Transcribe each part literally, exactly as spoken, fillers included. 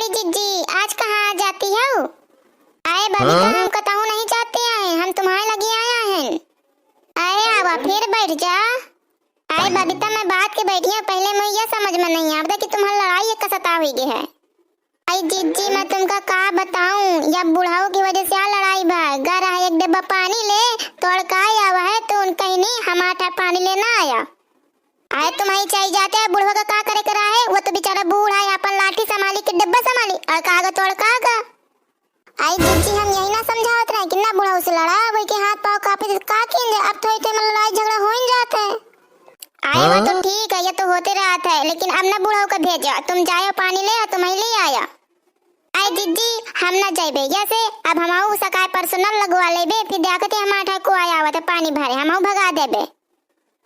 जिज्जी, आज कहाँ जाती हो? अरे बबीता, हाँ? हम कतहूँ नहीं जाते हैं, हम तुम्हारे लगे आया हैं। अरे आवा, फिर बैठ जा। अरे बबीता, मैं बात के बैठी हूँ, पहले मुझे यह समझ में नहीं आवता कि तुम्हारी लड़ाई एक सताव हुई गई है। अरे जिज्जी, मैं तुमका का बताऊं, या बुढ़ऊ की वजह से आ लड़ाई भा। घर है एक डब्बा पानी ले, तोड़ का आवा है तो उन कहीं नहीं, हमारा ठा पानी लेना आया। अरे तुम्हारी चाहिए जाते हैं, बुढ़वा का का करे करा है, वो तो बेचारा बूढ़ा है, अपन लाठी संभाली के डब्बा संभाली, और कहा तोड़ का। आई जिज्जी, हम यही ना समझावत रहे कि ना बुढ़ऊ से लड़ा, वही के हाथ पाँव कांपे, तो का कीन जाए, अब थोड़ी तो लड़ाई झगड़ा हो ही जात है। आई वो तो हाँ? ठीक है, ये तो होते रहत है, लेकिन अब ना बुढ़ऊ का भेजा, तुम जायो पानी ले आ, तुम ही ले आया। आई जिज्जी, हम ना जाइबे, जैसे अब हम सकाय परसों नल लगवा लेबे, फिर देखते हमारा ठा को आया आवत है पानी भरे, हम भगा देबे।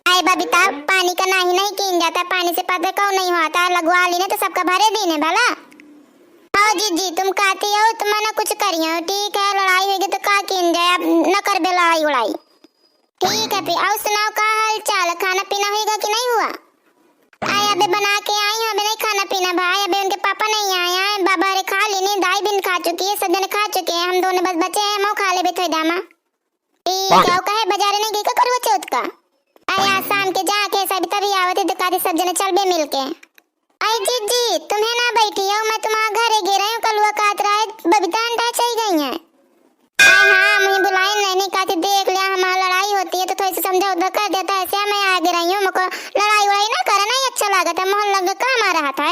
आई बबीता, पानी का नाही नहीं कीन जाता, पानी से पता कौन नहीं होता, लगवा ली ना तो सबका भरे दीन है भला। हाँ जिज्जी, तुम कहती हो तो मैं ना कुछ करी हूँ, ठीक है, लड़ाई होगी तो का कीन जाए, अब न करबे लड़ाई उड़ाई। ठीक है, फिर और सुनाओ, का हाल चाल, खाना पीना होगा कि नहीं हुआ? आई अबे बना के आई हूँ, अबे नहीं खाना पीना भाई, अबे उनके पापा नहीं आए हैं, बाबा रे खा लेने, दाई बिन खा चुकी है, सब जने खा चुके हैं, हम दोनों बस बचे हैं, हम खा लेबे थोड़ी दामा। ई पाक। क्या कहे, बाजारे नहीं गई का करवा चौथ का? अरे आज शाम के जाके सब तभी आवत है, दुकान सब जने चलबे मिल के। आई जिज्जी, तुम्हें ना बैठी हो, मैं तुम्हारे घरे गे रही हूँ, कलुआ काट रहा है, बबीता अंडा चल गई है। आई हाँ, मुझे बुलाई नहीं, नहीं कहती, देख लिया हमारी लड़ाई होती है तो थोड़ी सी समझा उधर कर देता, ऐसे मैं आ गे रही हूँ, मुझको लड़ाई वड़ाई ना करना ही अच्छा लागत है, मोहल्ला का काम आ रहा था।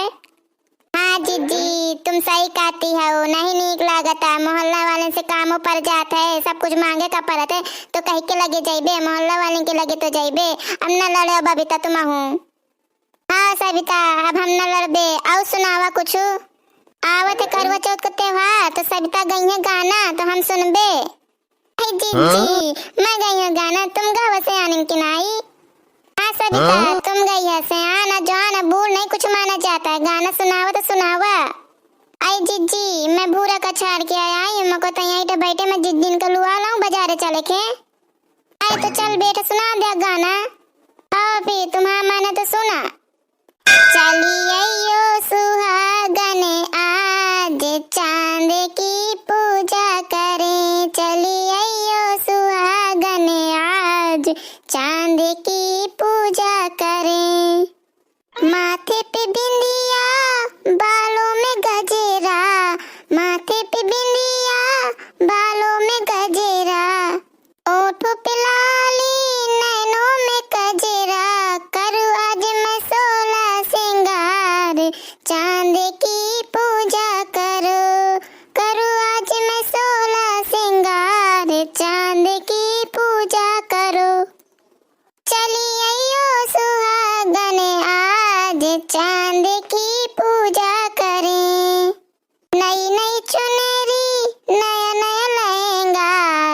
हाँ जिज्जी, तुम सही कहती हो, नहीं नीक लागता, मोहल्ला वाले से काम ऊपर जात है, सब कुछ मांगे का पड़त है, तो कहीं के लगे जाइबे, मोहल्ला वाले के लगे तो जाइबे। अब न लड़ो बबीता तुम हूँ। हाँ सविता, अब हम न लड़बे। और सुनावा कुछ? आवत है करवा चौथ का त्योहार, तो सविता गई है गाना, तो हम सुनबे। हे जिज्जी, हाँ? मैं गई हूँ गाना, तुम गावा से आनंद की नाई। हाँ सविता, हाँ? तुम गई है सयान, जवान, बूढ़ नहीं कुछ माना जाता है, गाना सुनावा तो सुनावा। आई जिज्जी, मैं भूरा का छाड़ के आया आई हूँ, मको तो यहीं पे बैठे मैं जिज्जी इनका लुआ लाऊं बाजारे चले के। आई तो चल बेटा सुना दे गाना। हाँ भी तुम्हारा माने तो सुना। चली अइयो सुहागन आज, चांद की पूजा करें। चली अइयो सुहागन आज, चांद की पूजा करें। माथे पे बिंदिया, बालों में गजरा, माथे पे बिंदिया, बालों में गजरा। ओठों पे लाली, नैनों में कजरा, करूँ आज मैं सोलह सिंगार, चांद की पूजा करो, करूँ आज मैं सोलह सिंगार, चांद की पूजा करो। चली अइयो सुहागन आज, चांद की पूजा करें। नई नई चुनरी, नया नया लहंगा,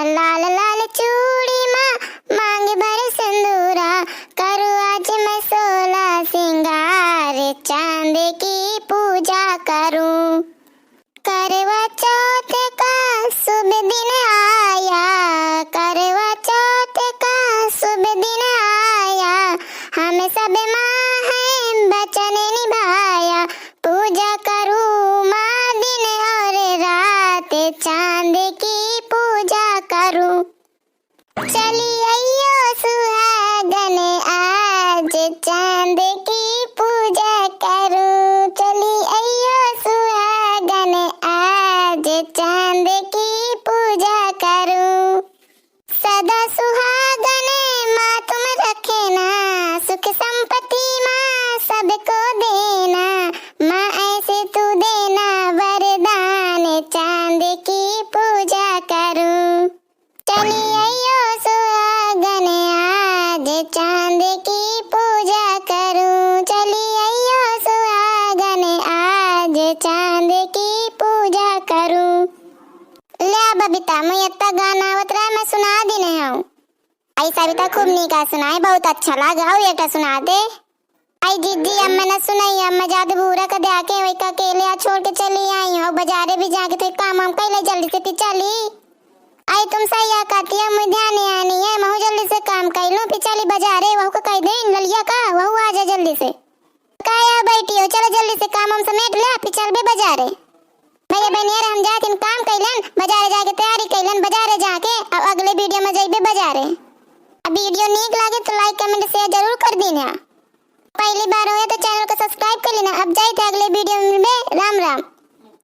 लाल लाल चूड़ी माँ, मांग भर सिंदूरा, करूँ आज मैं सोलह सिंगार, चांद की पूजा करूँ। करवा चौथ का शुभ दिन आया, करवा चौथ का शुभ दिन आया, हम सब माँ हैं वचन निभाया, पूजा करूँ माँ दिन और रात, चांद की पूजा करूँ। चली अइयो सुहागन आज, चांद की पूजा करूँ, चली अइयो सुहागन आज, चांद की पूजा करूँ। सदा सुहागन माँ तुम रखे ना, सुख संपत्ति माँ सबको देना, माँ ऐसे तू देना वरदान, चांद की पूजा करूँ। चली अइयो सुहागन आज, चांद की पूजा करूँ, चली अइयो सुहागन आज, चांद की पूजा करूँ। ले बबीता, मुझे इतना गाना आवत रहा, मैं सुना दी नहीं हूँ। आई सविता खूब नीका सुनाए, बहुत अच्छा लागे। और एक ठा सुना दे। आई जिज्जी, अब मैं न सुनाई, अब मैं जादू भूरा का दे आके वही का अकेले आ छोड़ के चली आई हूँ। बाजारे भी जाके तो काम वाम कैले जल्दी से फिर चली। आई तुम सही आ कहती है, मुझे ध्यान नहीं आनी है, महू जल्दी से काम कर लूँ, फिर चली बाजारे, वहू का कह दे ललिया का, वहू आ जाए जल्दी से। काया बैठी हो, चलो जल्दी से काम वाम समेट ले, फिर चलबे बाजारे। अरे बहनियर, हम जातिन काम कइलन, बजारे जाके तैयारी कइलन, बजारे जाके, अब अगले video में जइबे बजारे। अब video नीक लागे तो like, comment, share जरूर कर दीन्या। पहली बार होए तो channel को subscribe कर लेना। अब जाइत है अगले video में मिलबे। राम राम।